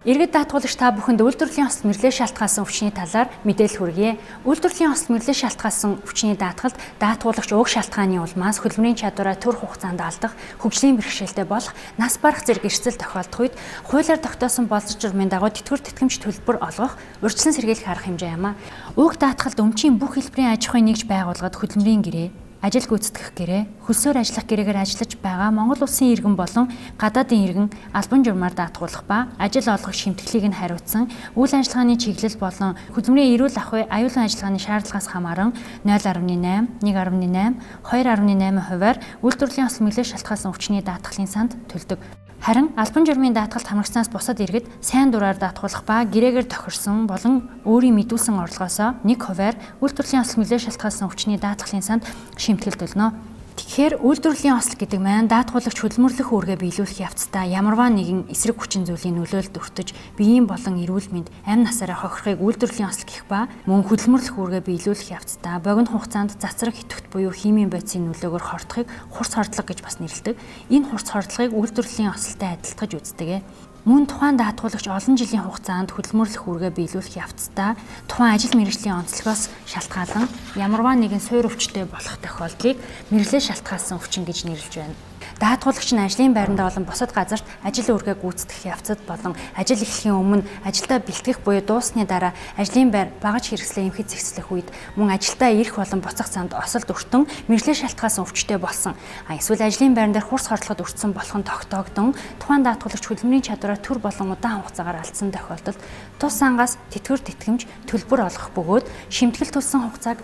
Иргэд даатгуулагч та бүхэнд үйлдвэрлэлийн осол мэрлээ шалтгаалсан өвчний талаар мэдээлэл хүргье. Үйлдвэрлэлийн осол мэрлээ шалтгаалсан өвчний даатгалд даатгуулагч уг шалтгааны улмаас хөдөлмөрийн чадвараа төр хугацаанд алдах, хөгжлийн бэрхшээлтэй болох, нас барах зэрэг эрсдэл тохиолдох үед хуулиар тогтоосон болцож журмын дагуу тэтгэвэр тэтгэмж төлбөр олгох, урьдчилан сэргийлэх арга хэмжээ юм а. Уг даатгалд өмчийн бүх хэлбэрийн аж ахуйн нэгж байгууллагад хөдөлмөрийн гэрээ, ажил гүйцэтгэх гэрээ, хөлсөөр ажиллах гэрээгээр ажиллаж байгаа Монгол улсын иргэн болон гадаадын иргэн албан журмаар даатгуулах ба ажил олгох шимтгэлийг нь хариуцсан үйл ажиллагааны чиглэл болон хөдөлмөрийн эрүүл ахуй, аюулгүй ажиллагааны шаардлагаас хамааран 0.8, 1.8, 2.8 хувиар үйлдвэрлэлийн осол мэрлээ шалтгаалсан өвчний даатгалын санд төлдөг. Харин албан журмын даатгалд хамрагснаас бусад иргэд сайн дураар даатгуулах ба гэрээгээр тохирсон болон өөрийн мэдүүлсэн орлогоосоо 1 хувиар үйлдвэрлэлийн осол мэрлээ шалтгаалсан өвчний даатгалын санд шимтгэл төлнө. Тэгэхээр үйлдвэрлэлийн осол гэдэг маань даатгуулагч хөдөлмөрлөх үүргээ биелүүлэх явцдаа ямарваа нэгэн эсрэг хүчин зүйлийн нөлөөлөлд өртөж биеийн болон эрүүл мэнд амь насаараа хохирохыг үйлдвэрлэлийн осол гэх ба мөн хөдөлмөрлөх үүргээ биелүүлэх явцдаа богино хугацаанд цацраг идэвхт буюу химийн бодисын нөлөөгөөр хортохыг хурц хордлого гэж бас нэрлэдэг. Энэ хурц хордлогыг үйлдвэрлэлийн осолтой адилтгаж үздэг. Мөн тухайн даатгуулагч олон жилийн хугацаанд хөдөлмөрлөх үүргээ биелүүлэх явцдаа тухайн ажил мэргэжлийн онцлогоос шалтгаалan ямарваа нэгэн суур өвчтэй болох тохиолдлыг мэрлээ шалтгаалсан өвчин гэж нэрлэж байна. Даатгуулагч нь ажлын байранд болон бусад газарт ажил үүргээ гүйцэтгэх явцад болон ажил эхлэхийн өмнө ажилдаа бэлтгэх буюу дууссаны дараа ажлын байр багаж хэрэгслээ эмхэд зэгцлэх үед мөн ажилдаа ирэх болон буцах замд осолд өртөн мэрлээ шалтгаалсан өвчтэй болсон. Эсвэл ажлын байран дээр хурц хордлогод өртсөн болох нь тогтоогдсон тухайн даатгуулагч хөдөлмөрийн чадвараа төр болон удаан хугацаагаар алдсан тохиолдолд тус сангаас тэтгэвэр тэтгэмж төлбөр олгох бөгөөд шимтгэл төлсөн хугацааг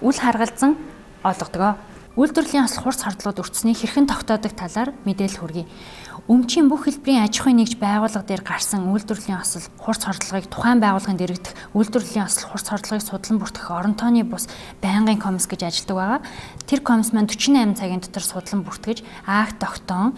үл харгалзан олгодог. Үйлдвэрлэлийн осол хурц хордлогод өртсөнийг хэрхэн тогтоодог талаар мэдээлэл хүргэе. Өмчийн бүх хэлбэрийн аж ахуйн нэгж байгууллага дээр гарсан үйлдвэрлэлийн осол хурц хордлогыг тухайн байгууллагын дэрэгдэх үйлдвэрлэлийн осол хурц хордлогыг судлан бүртгэх орон тооны бус байнгын комисс гэж ажилладаг байгаа. Тэр комисс маань 48 цагийн дотор судлан бүртгэж акт тогтоон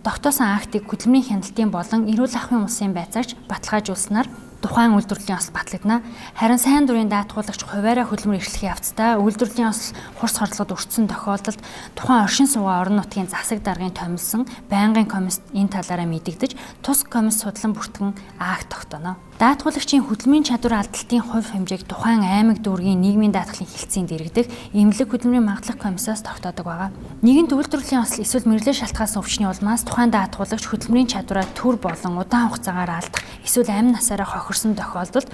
тогтоосон актыг хөдөлмөрийн хяналтын болон эрүүл ахуйн улсын байцаагч баталгаажуулснаар тухайн үйлдвэрлэлийн осол батлагдана. Харин сайн дурын даатгуулагч хувиараа хөдөлмөр эрхлэх явцдаа үйлдвэрлэлийн осол хурц хордлогод өртсөн тохиолдолд тухайн оршин суугаа орон нутгийн засаг даргын томилсон байнгын комисс энэ талаараа мэдэгдэж тус комисс судлан бүртгэн акт тогтооно. Даатгуулагчийн хөдөлмөрийн чадвар алдалтын хувь хэмжээг тухайн аймаг дүүргийн нийгмийн даатгалын хэлтсийн дэрэгдэх эмнэлэг хөдөлмөрийн магадлах комиссаас тогтоодог байгаа. Нэгэнт үйлдвэрлэлийн осол эсвэл мэрлээ шалтгаалсан өвчний улмаас тухайн даатгуулагч хөдөлмөрийн чадвараа төр болон удаан хугацаагаар алдах эсвэл амь насаараа хохирсон тохиолдолд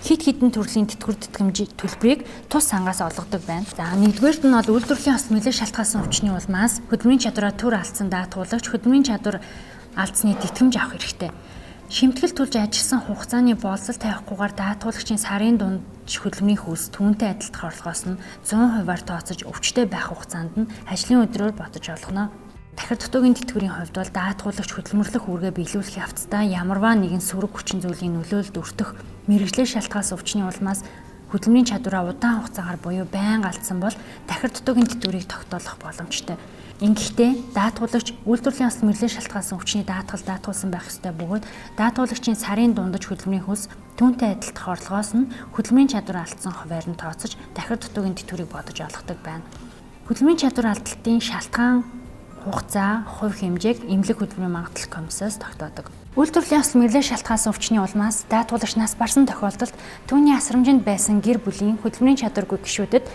хэд хэдэн төрлийн тэтгэвэр тэтгэмж төлбөрийг тус сангаас олгодог байна. За нэгдүгээрт нь бол үйлдвэрлэлийн осол мэрлээ шалтгаалсан өвчний улмаас хөдөлмөрийн чадвараа төр алдсан даатгуулагч хөдөлмөрийн чадвар алдсны тэтгэмж авах хэрэгтэй. Шимтгэл төлж ажилласан хугацааны болцол тавихгүйгээр даатгуулагчийн сарын дунд хөдөлмөрийн хөлс түүнтэй адилтгах орлогоос нь 100%-аар тооцож өвчтэй байх хугацаанд нь ажлын өдрөөр бодож олгоно. Дахир дутуугийн тэтгэврийн хувьд бол даатгуулагч хөдөлмөрлөх үүргээ биелүүлэх явцдаа ямарваа нэгэн сөрөг хүчин зүйлийн нөлөөлөлд өртөх мэргэжлээ шалтгаалсан өвчний улмаас хөдөлмөрийн чадвараа удаан хугацаагаар буюу байнга алдсан бол дахир дутуугийн тэтгэврийг тогтоолох боломжтой. Ингэхдээ даатгуулагч үйлдвэрлэлийн осол мэрлээ шалтгаалсан өвчний даатгал даатгуулсан байх ёстой бөгөөд даатгуулагчийн сарын дундаж хөдөлмөрийн хөлс түүнтэй адилтгах орлогоос нь хөдөлмөрийн чадвар алдсан хувиар нь тооцож дахир дутуугийн тэтгэврийг бодож олгодог байна. Хөдөлмөрийн чадвар алдалтын шалтгаан хугацаа, хувь хэмжээг эмнэлэг хөдөлмөрийн магадлал комиссаас тогтоодог. Үйлдвэрлэлийн осол мэрлээ шалтгаалсан өвчний улмаас даатгуулагч нас барсан тохиолдолд түүний асрамжинд байсан гэр бүлийн хөдөлмөрийн чадваргүй гишүүдэд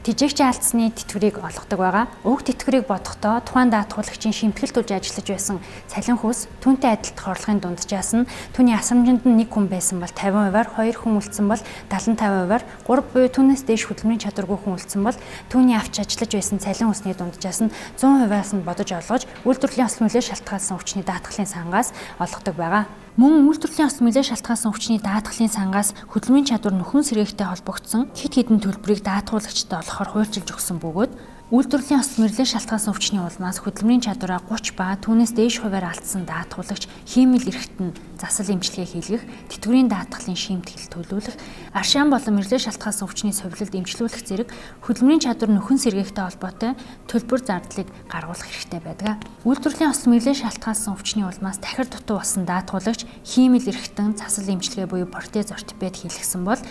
тэжээгчийн алдсны тэтгэврийг олгодог байгаа. Уг тэтгэврийг бодохдоо тухайн даатгуулагчийн шимтгэл төлж ажиллаж байсан цалин хөлс түүнтэй адилтгах орлогын дунджаас нь түүний асрамжинд нь нэг хүн байсан бол 50%-аар, хоёр хүн үлдсэн бол 75%-аар, 3 буюу түүнээс дээш хөдөлмөрийн чадваргүй хүн үлдсэн бол түүний авч ажиллаж байсан цалин хөлсний дунджаас нь 100%-аас нь бодож олгож үйлдвэрлэлийн осол мэрлээ шалтгаалсан өвчний даатгалын сангаас олгодог байгаа. Мөн үйлдвэрлэлийн осол мэрлээ шалтгаалсан өвчний даатгалын сангаас хөдөлмөрийн чадвар нөхөн сэргээхтэй холбогдсон хэд хэдэн төлбөрийг даатгуулагчдад олгохоор хуульчилж өгсөн бөгөөд үйлдвэрлэлийн осол мэрлээ шалтгаалсан өвчний улмаас хөдөлмөрийн чадвараа 30 ба түүнээс дээш хувиар алдсан даатгуулагч хиймэл эрхт нь засал эмчилгээ хийлгэх, тэтгэврийн даатгалын шимтгэл төлөвлөх, аршаан болон мэрлээ шалтгаалсан өвчний сувилалд эмчлүүлэх зэрэг хөдөлмөрийн чадвар нөхөн сэргээхтэй холбоотой төлбөр зардлыг гаргуулах хэрэгтэй байдаг. Үйлдвэрлэлийн осол мэрлээ шалтгаалсан өвчний улмаас дахир дутуу болсон даатгуулагч хиймэл эрхтэн засал эмчилгээ буюу протез ортопед хийлгэсэн бол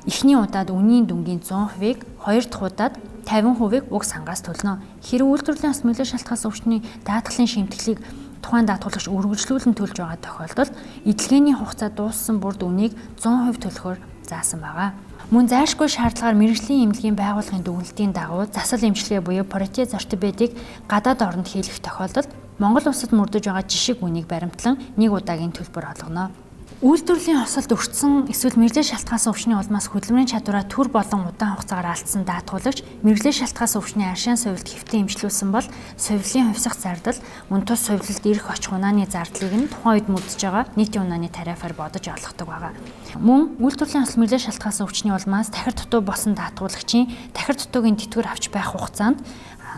эхний удаад үнийн дүнгийн 100%-ийг, хоёр дахь удаад 50%-ийг уг сангаас төлнө. Хэрэв үйлдвэрлэлийн осол мэрлээ шалтгаалсан өвчний даатгалын шимтгэлийг тухайн даатгуулагч үргэлжлүүлэн төлж байгаа тохиолдолд эдлгээний хугацаа дууссан бүрд үнийг 100% төлөхөөр заасан байгаа. Мөн зайлшгүй шаардлагаар мэргэжлийн эмнэлгийн байгууллагын дүгнэлтийн дагуу засал эмчилгээ буюу протез ортопедийг гадаад оронд хийлгэх тохиолдолд Монгол улсад мөрдөж байгаа жишиг үнийг баримтлан нэг удаагийн төлбөр олгоно. Үйлдвэрлэлийн хосолд өртсөн эсвэл мэргэжлээ шалтгаалсан өвчний улмаас хөдөлмөрийн чадвараа төр болон удаан хугацаагаар алдсан даатгуулагч мэргэжлээ шалтгаалсан өвчний аршаан сувилд хэвтэн эмчлүүлсэн бол сувилын хувьсах зардал мөн тус сувилалд ирэх очих унааны зардлыг нь тухайн үед мөрдөж байгаа нийтийн унааны тарифаар бодож олгодог байгаа. Мөн үйлдвэрлэлийн хосол мэргэжлээ шалтгаалсан өвчний улмаас тахир дутуу болсон даатгуулагчийн тахир дутуугийн тэтгэвэр авч байх хугацаанд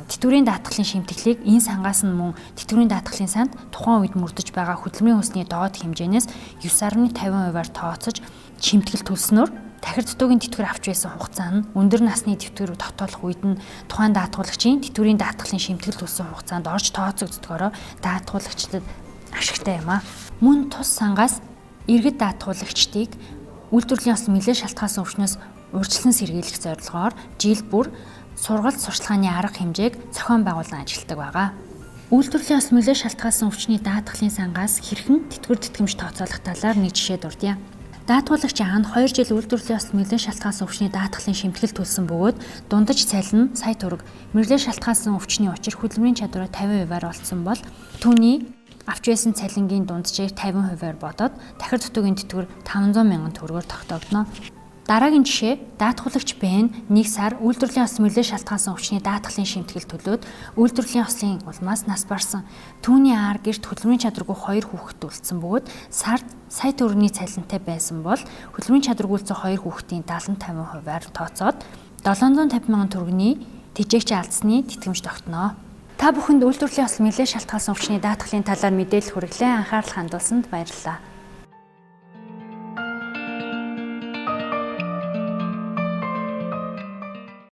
тэтгэврийн даатгалын шимтгэлийг энэ сангаас нь мөн тэтгэврийн даатгалын санд тухайн үед мөрдөж байгаа хөдөлмөрийн хөлсний доод хэмжээнээс 9.50%-аар тооцож шимтгэл төлснөөр тахир дутуугийн тэтгэвэр авч байсан хугацаа нь өндөр насны тэтгэвэр тогтоолох үед нь тухайн даатгуулагчийн тэтгэврийн даатгалын шимтгэл төлсөн хугацаанд орж тооцогддогоороо даатгуулагчдад ашигтай юм а. Мөн тус сангаас иргэд даатгуулагчдыг үйлдвэрлэлийн осол нэлээд шалтгаалсан өвчнөөс урьдчилан сэргийлэх зорилгоор жил бүр сургалт сурчлагын арга хэмжээг зохион байгуулан ажилладаг байгаа. Үйлдвэрлэлийн ос мөлөө шалтгаалсан өвчний даатгалын сангаас хэрхэн тэтгэвэр тэтгэмж тооцоолох талаар нэг жишээ дурдъя. Даатгуулагч Аа нь 2 жил үйлдвэрлэлийн ос мөлөө шалтгаалсан өвчний даатгалын шимтгэл төлсөн бөгөөд дундаж цалин нь сая төгрөг, мөрөлөө шалтгаалсан өвчний учир хөдөлмөрийн чадвараа 50%-аар олдсон бол түүний авч байсан цалингийн дунджийг 50%-аар бодоод тахир дутуугийн тэтгэвэр 500 мянган төгрөгөөр тогтоогдоно. Дараагийн жишээ даатгуулагч Б нь 1 сар үйлдвэрлэлийн ос мөлөө шалтгаалсан өвчний даатгалын шимтгэл төлөөд үйлдвэрлэлийн ослын улмаас нас барсан. Түүний аар гэрт хөдөлмөрийн чадваргүй 2 хүүхэд үлдсэн бөгөөд сард сая төгрөгийн цалинтай байсан бол хөдөлмөрийн чадваргүй үлдсэн 2 хүүхдийн 70-50%-аар тооцоод 750 мянган төгрөгийн тэжээгч алдсны тэтгэмж тогтно. Та бүхэнд үйлдвэрлэлийн осол мөлөө шалтгаалсан өвчний даатгалын талаар мэдээлэл хүргэлээ. Анхаарал хандуулсанд баярлалаа.